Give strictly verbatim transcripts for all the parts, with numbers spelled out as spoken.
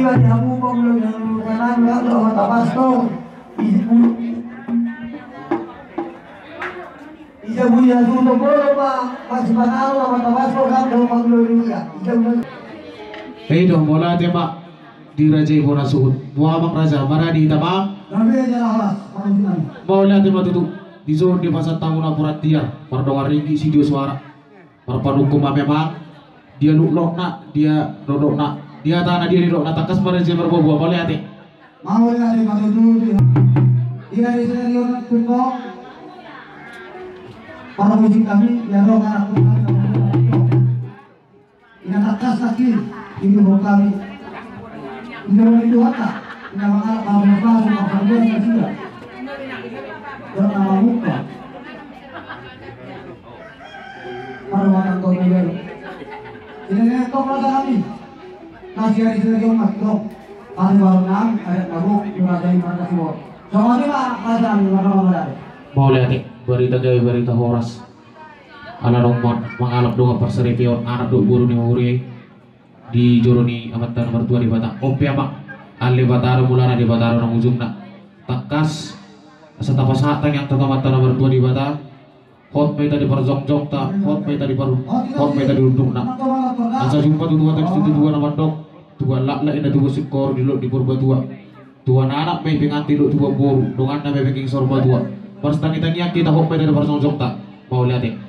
Di hamu pangula ni hamu kanan lalu amat tapas tong. Isi bu-, isi bunyi hamu tong bolo pa, masih pangalu amat tapas tong kan dong pangula ni ia. Isi bunyi. Hei dong bola tema di raja ibu nasuhut. Buah abang raja, mana di tamang? Gabe aja lah, Mas. Mana di mana? Mauliate ma tutu. Di son di pasar tamu na purat dia. Pardongan ringgi si dio suara. Marpanungkun ma memang, dia luklokna, dia dodokna, dia tana, dia didokna, tangkas ma raja marboaboa, mauliate. Mauliate ma tutu, dia. Dia di sini, dia tungkok. Para musik kami, dia dong anak kami. Ina tangkas lagi, ini mau kami. Ina mau itu apa? Ina mangalap, mau apa? Mau apa? Mau apa? Mau apa? Parwatan kau ni baru. Sini ni kau perasaan kami. Nasi hari sini jom mas dong. Pasti baru nang, ada baru, cuma jadi markas luar. Sama ni ma, perasaan kami, mana mana ada. Mauliate, barita gabe, barita horas. Ala dong mangalap dongan parsaripeon, anak dohot boru ni huria i. Di jolo ni Amanta na martua Debata. On pe amang, ale Debata do mulana, Debata do nang ujungna. Tangkas asa tapasahat tangiangta tu Amanta na martua Debata. Hot ma hita di parjongjongta, hot ma hita di par-, hot ma hita di undukna. Asa jumpa tu tua, tu tua na mandok, tua laklak inna tubu singkoru di lot ni Purbatua. Tua na anak ma i pengantin dohot tua boru, donganna ma i penggeng saur matua. Marsitangitangian hita, hot ma hita di parjongjongta. Mauliate.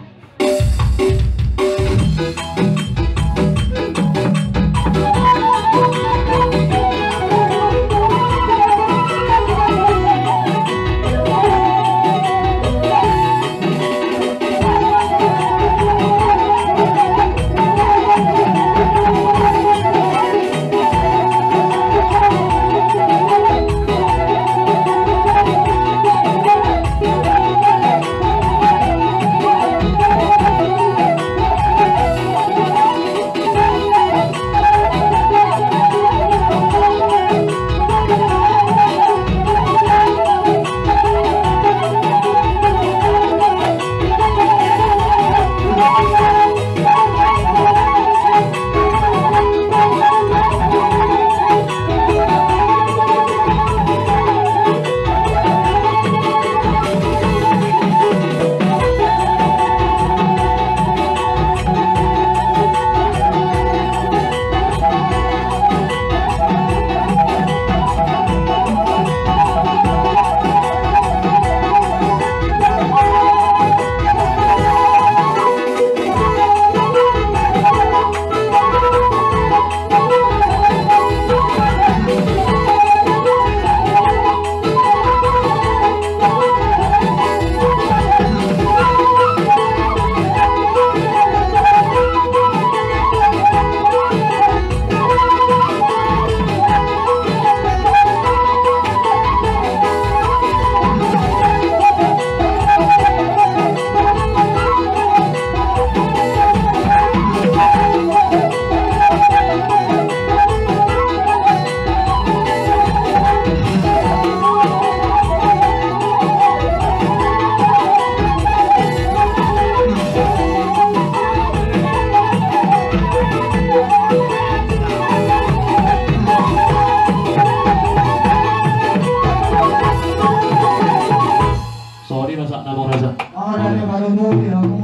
Sori masa nama raja. Ora ni baru tu di hamu,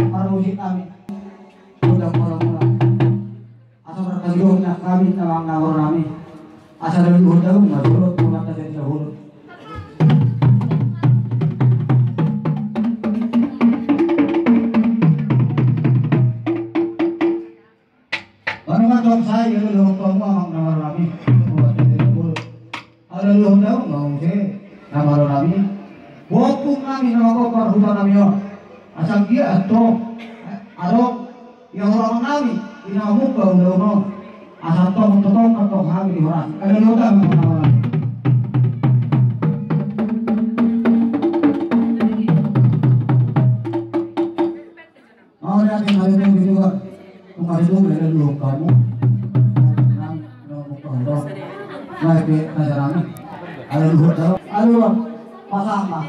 baru di kami. Udah kalau mula. Asa marhasida hami na manang na marnami. Asa na luhut daun na luhut, umat na jadi luhut. Baru ma tong sai, ya, luhut kamu amang na marnami. Umat na jadi luhut. Ala luhut daun ma muse na marnami. Botung nami na magompar huta nami on. Asa anggiat antong, eh, adong ia hurang nami, ina mamungka ulaon on. Asa antong totong antong hami di horasi. Ala luhut daun ma muse na marnami. Mau lihat yang ada yang di luar. Kemarin itu ada dua kamu. Nah, itu ada. Nah, itu ada rame. Ada dua tahu. Ada dua. Pasang, Pak.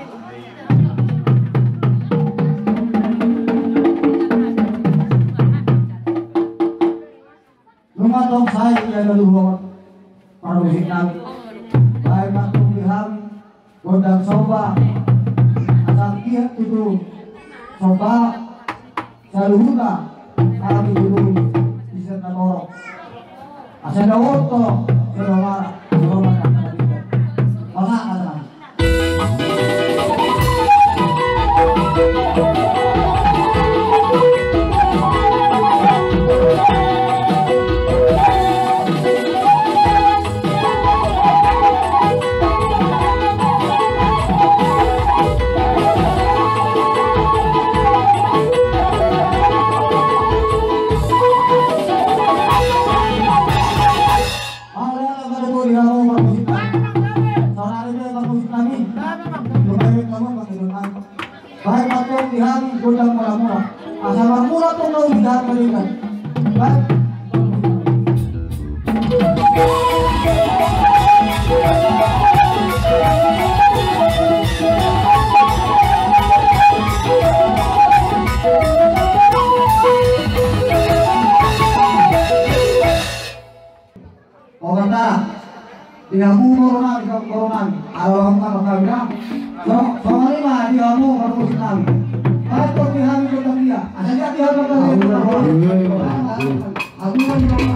Nunga tong sai ia na luhut. Baen ma antong di hami gondang somba, asa anggiat tutu somba saluhutna hami tutu bisa na torop. Asa daoto sero mara sero mara. Maka asa Baen ma antong di hami gondang mula-mula. Asa marmula antong na uli di hami. Baen. O, banta. Di hamu boru nami, boru nami. Ala hamu na bangga. So, songon i ma di hamu parmusik nami. Baen ma antong di hami gondang dia. Asa dia di hamu gondang dia. Hamu na di hamu. Hamu na di hamu.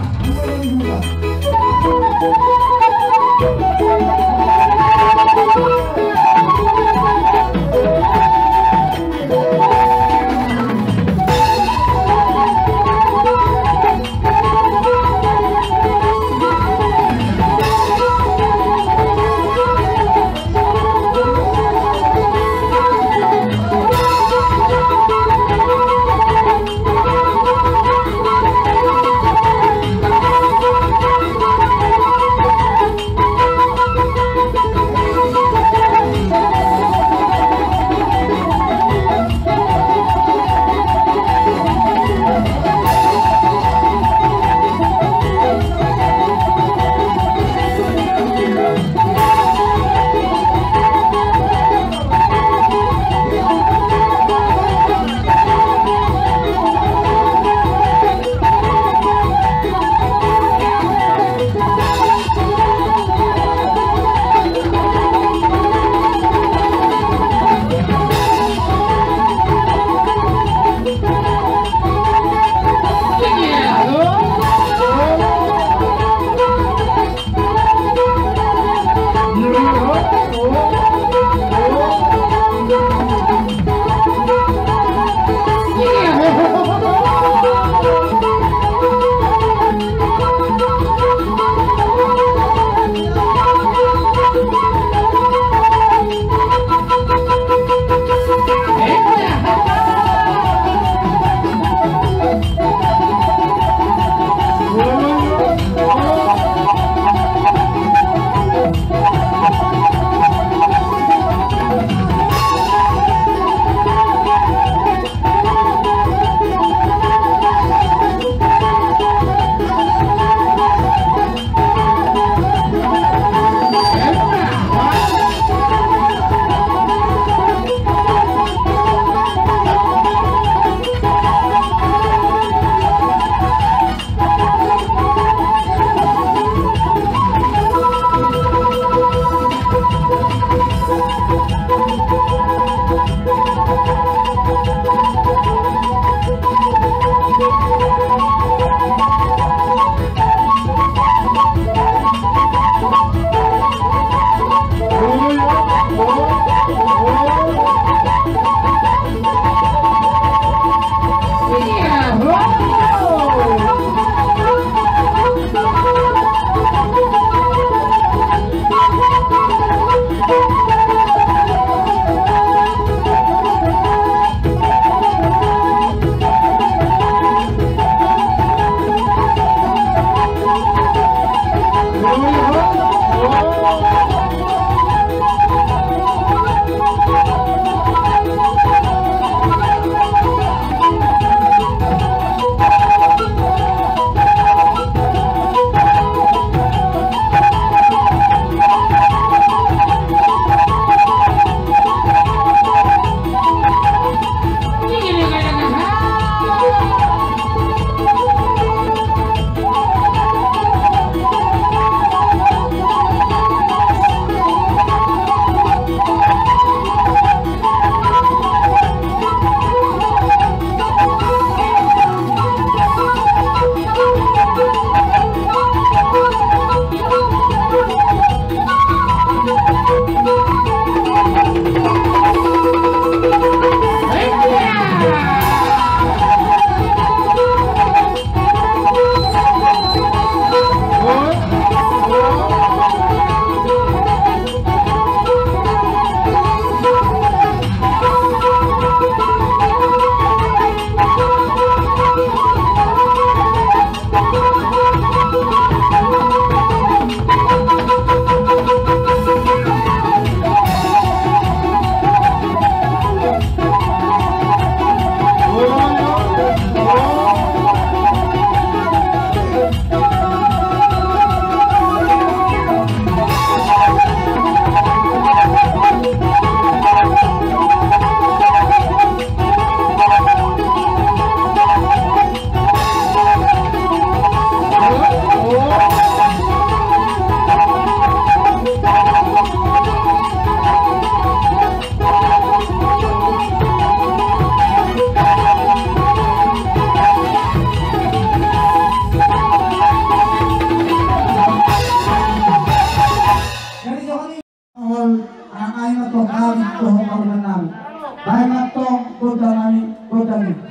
Antong gondang nami, gondang i.